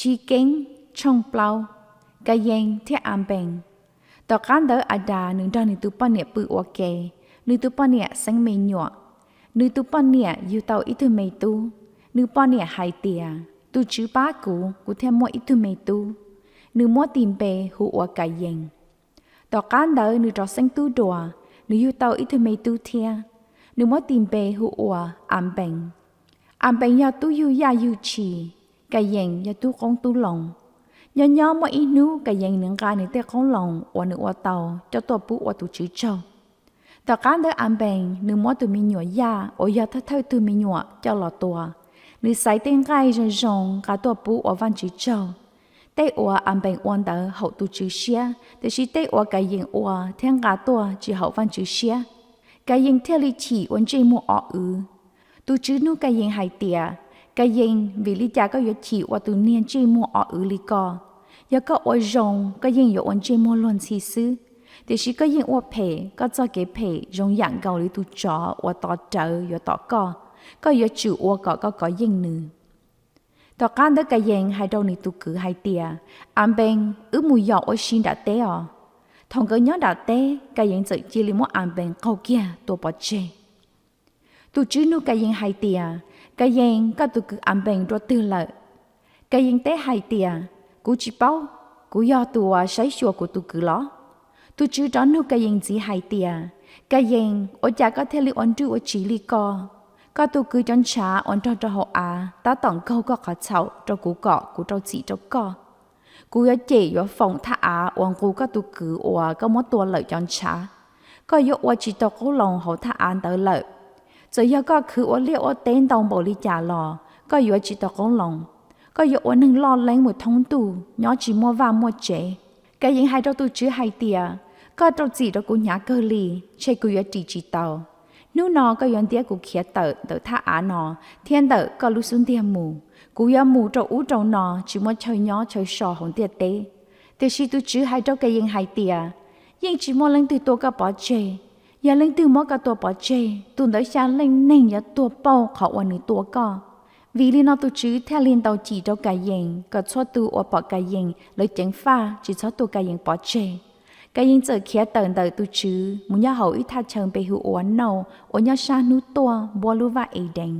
Sib Keeb tshooj plaub. Kayees thiab Anpees. Tom qab ntawd Adas nws nrog nws tus poj niam pw ua ke, nws tus poj niam xeeb me nyuam. Nws tus poj niam yug tau ib tug me tub. Nws poj niam hais tias, Tus TSWV pab kuv, kuv thiaj muaj ib tug me tub. Nws muab tis npe hu ua Kayees. Tom qab ntawd nws rov xeeb tub dua, nws yug tau ib tug me tub thiab. Nws muab tis npe hu ua Anpees. Anpees yog tub yug yaj yug tshis, Kayees yog tub qoob tub loo. Nyob nyob muaj ib hnub Kayees nws nqa nws tej qoob loo uas nws ua tau coj tuaj pub ua tus TSWV tsaug. Tom qab ntawd Anpees nws muab tus me nyuam yaj uas yog thawj thawj tug me nyuam coj los tua. Nws xaiv tej nqaij zoo zoo nqa tuaj pub ua Vajtswv tsaug. Tej uas Anpees ua ntawd haum tus TSWV siab, tiam sis tej uas Kayees ua thiab nqa tuaj tsis haum Vajtswv siab. Kayees thiaj li chim ua ntsej muag o wv. Tus TSWV nug Kayees hais tias, Kayees, vim li cas koj yuav chim ua tus niag ntsej muag o wv li ko? Yog koj ua zoo, koj yeej yuav ua ntsej muag luag ntxhi xwb, tiam sis koj yeej ua phem, koj txoj kev phem zoo yam nkaus li tus tsov uas tos rawv yuav tom koj, koj yuav tsum ua kom koj kov yeej nws. Tom qab ntawd Kayees hais rau nws tus kwv hais tias, Anpees, wb mus yos ua si nram teb os. Thaum nkawd nyob nram teb, Kayees txawm cia li muab Anpees qaug kiag tua pov tseg. Tus TSWV nug Kayees hais tias, Kayees, koj tus kwv Anpees dua twg lawm? Kayees teb hais tias, Kuv tsis paub, kuv yog tus uas saib xyuas kuv tus kwv los? Tus TSWV rov nug Kayees ntxiv hais tias, Kayees, ua cas koj thiaj li ua nrwj ua tsiv li ko? Koj tus kwv cov ntshav uas nrog rau hauv av tab tom nkaug koj qhov txhaum rau kuv kom kuv rau txim rau koj. Kuv yuav cem yuav foom thaj av uas nqus koj tus kwv uas koj muab tua lawm cov ntshav. Koj yuav ua tsis tau qoob loo hauv thaj av ntawd lawm. Txawm yog koj khwv ua liaj ua teb ntau npaum li cas los koj yuav tsis tau qoob loo. Koj yuav ua neeg loj leeb mus thoob ntuj, nyob tsis muaj vaj muaj tsev. Kayees hais rau tus TSWV hais tias, Koj rau txim rau kuv hnyav kawg li, ntshe kuv yuav ris tsis tau. Hnub no koj yuav ntiab kuv khiav tawm ntawm thaj av no thiab ntawm koj lub xub ntiag mus. Kuv yuav mus rau ub rau no tsis muaj chaw nyob chaw so hauv ntiaj teb. Tiam sis tus TSWV hais rau Kayees hais tias, Yeej tsis muaj leej twg tua koj pov tseg. Yog leej twg muab koj tua pov tseg, tus ntawd xya leej neeg yuav tuag pauj qhov uas nws tua koj. Vim li no tus TSWV thiaj li ntaus cim rau Kayees kom txhua tus uas pom Kayees lawv ceev faj tsis txhob tua Kayees pov tseg. Kayees txawm khiav tawm ntawm tus TSWV mus nyob hauv ib thaj chaw npe hu ua Nauj uas nyob sab hnub tuaj npuab lub vaj Edees.